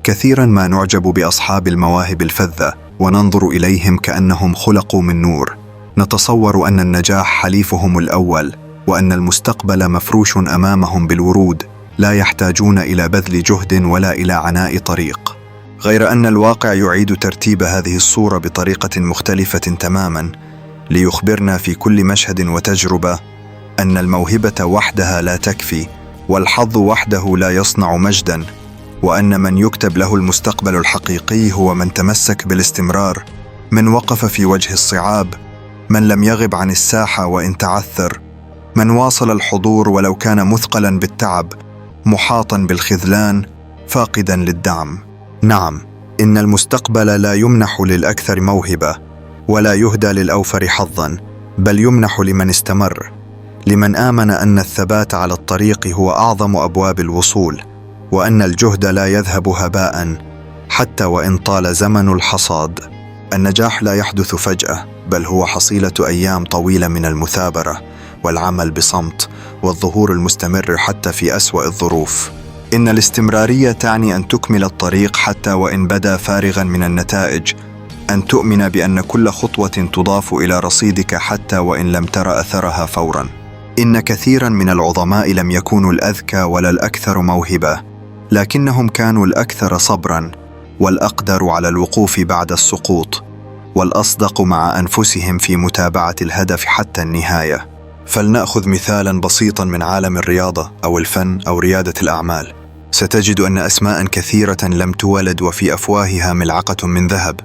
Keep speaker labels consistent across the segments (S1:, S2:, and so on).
S1: كثيرا ما نعجب بأصحاب المواهب الفذة وننظر إليهم كأنهم خلقوا من نور. نتصور أن النجاح حليفهم الأول، وأن المستقبل مفروش أمامهم بالورود، لا يحتاجون إلى بذل جهد ولا إلى عناء طريق. غير أن الواقع يعيد ترتيب هذه الصورة بطريقة مختلفة تماما، ليخبرنا في كل مشهد وتجربة أن الموهبة وحدها لا تكفي، والحظ وحده لا يصنع مجدا، وأن من يكتب له المستقبل الحقيقي هو من تمسك بالاستمرار، من وقف في وجه الصعاب، من لم يغب عن الساحة وإن تعثر، من واصل الحضور ولو كان مثقلا بالتعب، محاطا بالخذلان، فاقدا للدعم. نعم، إن المستقبل لا يمنح للأكثر موهبة، ولا يهدى للأوفر حظا، بل يمنح لمن استمر، لمن آمن أن الثبات على الطريق هو أعظم أبواب الوصول، وأن الجهد لا يذهب هباء حتى وإن طال زمن الحصاد. النجاح لا يحدث فجأة، بل هو حصيلة أيام طويلة من المثابرة والعمل بصمت والظهور المستمر حتى في أسوأ الظروف. إن الاستمرارية تعني أن تكمل الطريق حتى وإن بدا فارغا من النتائج، أن تؤمن بأن كل خطوة تضاف إلى رصيدك حتى وإن لم تر أثرها فورا. إن كثيرا من العظماء لم يكونوا الأذكى ولا الأكثر موهبة، لكنهم كانوا الأكثر صبرا، والأقدر على الوقوف بعد السقوط، والأصدق مع أنفسهم في متابعة الهدف حتى النهاية. فلنأخذ مثالا بسيطا من عالم الرياضة أو الفن أو ريادة الأعمال. ستجد أن أسماء كثيرة لم تولد وفي أفواهها ملعقة من ذهب،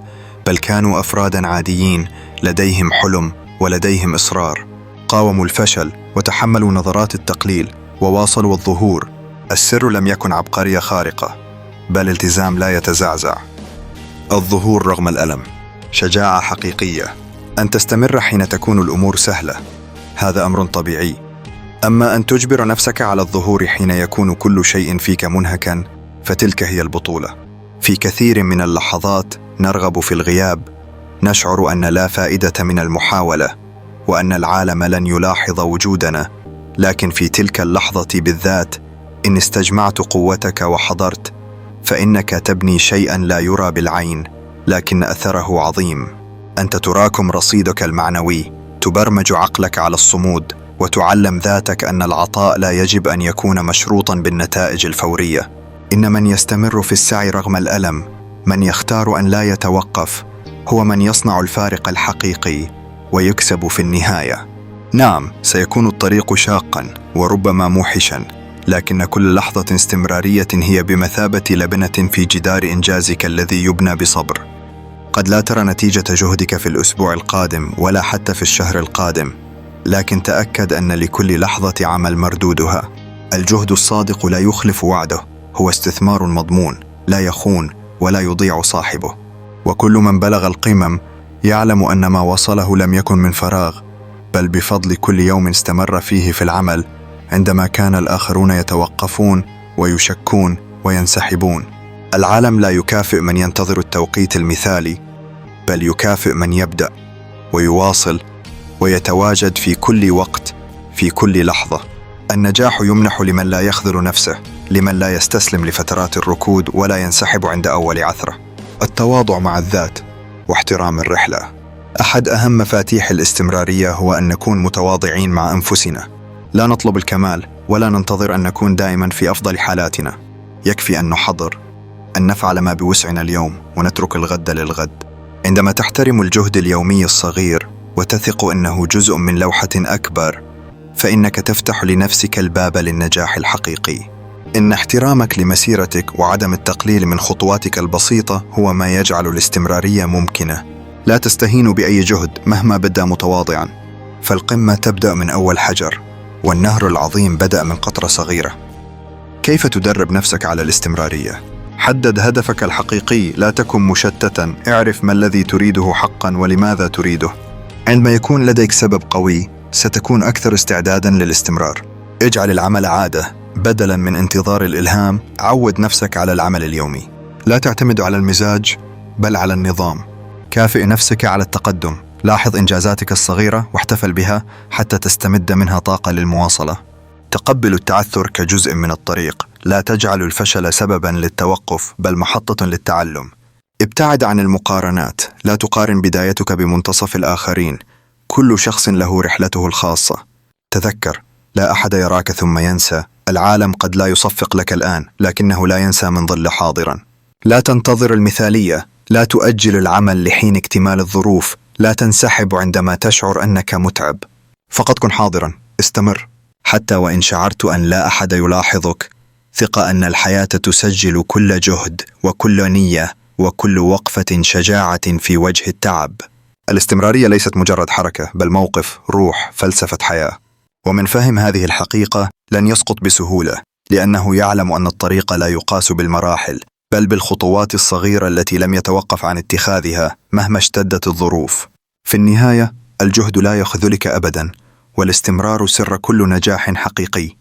S1: بل كانوا أفرادا عاديين لديهم حلم ولديهم إصرار، قاوموا الفشل وتحملوا نظرات التقليل وواصلوا الظهور. السر لم يكن عبقرية خارقة، بل التزام لا يتزعزع، الظهور رغم الألم، شجاعة حقيقية، أن تستمر حين تكون الأمور سهلة، هذا أمر طبيعي. أما أن تجبر نفسك على الظهور حين يكون كل شيء فيك منهكا، فتلك هي البطولة. في كثير من اللحظات نرغب في الغياب، نشعر أن لا فائدة من المحاولة، وأن العالم لن يلاحظ وجودنا. لكن في تلك اللحظة بالذات، إن استجمعت قوتك وحضرت، فإنك تبني شيئا لا يرى بالعين، لكن أثره عظيم. أنت تراكم رصيدك المعنوي، تبرمج عقلك على الصمود، وتعلم ذاتك أن العطاء لا يجب أن يكون مشروطا بالنتائج الفورية. إن من يستمر في السعي رغم الألم، من يختار أن لا يتوقف، هو من يصنع الفارق الحقيقي ويكسب في النهاية. نعم، سيكون الطريق شاقا وربما موحشا، لكن كل لحظة استمرارية هي بمثابة لبنة في جدار إنجازك الذي يبنى بصبر. قد لا ترى نتيجة جهدك في الأسبوع القادم ولا حتى في الشهر القادم، لكن تأكد أن لكل لحظة عمل مردودها. الجهد الصادق لا يخلف وعده، هو استثمار مضمون لا يخون ولا يضيع صاحبه. وكل من بلغ القمم يعلم أن ما وصله لم يكن من فراغ، بل بفضل كل يوم استمر فيه في العمل، عندما كان الآخرون يتوقفون ويشكون وينسحبون. العالم لا يكافئ من ينتظر التوقيت المثالي، بل يكافئ من يبدأ ويواصل ويتواجد في كل وقت، في كل لحظة. النجاح يمنح لمن لا يخذل نفسه، لمن لا يستسلم لفترات الركود ولا ينسحب عند أول عثرة. التواضع مع الذات واحترام الرحلة. أحد أهم مفاتيح الاستمرارية هو أن نكون متواضعين مع أنفسنا. لا نطلب الكمال ولا ننتظر أن نكون دائما في أفضل حالاتنا، يكفي أن نحضر، أن نفعل ما بوسعنا اليوم ونترك الغد للغد. عندما تحترم الجهد اليومي الصغير وتثق أنه جزء من لوحة أكبر، فإنك تفتح لنفسك الباب للنجاح الحقيقي. إن احترامك لمسيرتك وعدم التقليل من خطواتك البسيطة هو ما يجعل الاستمرارية ممكنة. لا تستهين بأي جهد مهما بدا متواضعا، فالقمة تبدأ من أول حجر، والنهر العظيم بدأ من قطرة صغيرة. كيف تدرب نفسك على الاستمرارية؟ حدد هدفك الحقيقي، لا تكن مشتتا، اعرف ما الذي تريده حقا ولماذا تريده. عندما يكون لديك سبب قوي، ستكون أكثر استعدادا للاستمرار. اجعل العمل عادة بدلا من انتظار الإلهام. عود نفسك على العمل اليومي، لا تعتمد على المزاج بل على النظام. كافئ نفسك على التقدم، لاحظ إنجازاتك الصغيرة واحتفل بها حتى تستمد منها طاقة للمواصلة. تقبل التعثر كجزء من الطريق، لا تجعل الفشل سببا للتوقف بل محطة للتعلم. ابتعد عن المقارنات، لا تقارن بدايتك بمنتصف الآخرين. كل شخص له رحلته الخاصة. تذكر، لا أحد يراك ثم ينسى. العالم قد لا يصفق لك الآن، لكنه لا ينسى من ظل حاضرا. لا تنتظر المثالية، لا تؤجل العمل لحين اكتمال الظروف، لا تنسحب عندما تشعر أنك متعب. فقط كن حاضرا، استمر. حتى وإن شعرت أن لا أحد يلاحظك، ثق أن الحياة تسجل كل جهد وكل نية وكل وقفة شجاعة في وجه التعب. الاستمرارية ليست مجرد حركة، بل موقف، روح، فلسفة حياة. ومن فهم هذه الحقيقة لن يسقط بسهولة، لأنه يعلم أن الطريق لا يقاس بالمراحل، بل بالخطوات الصغيرة التي لم يتوقف عن اتخاذها مهما اشتدت الظروف. في النهاية، الجهد لا يخذلك أبدا، والاستمرار سر كل نجاح حقيقي.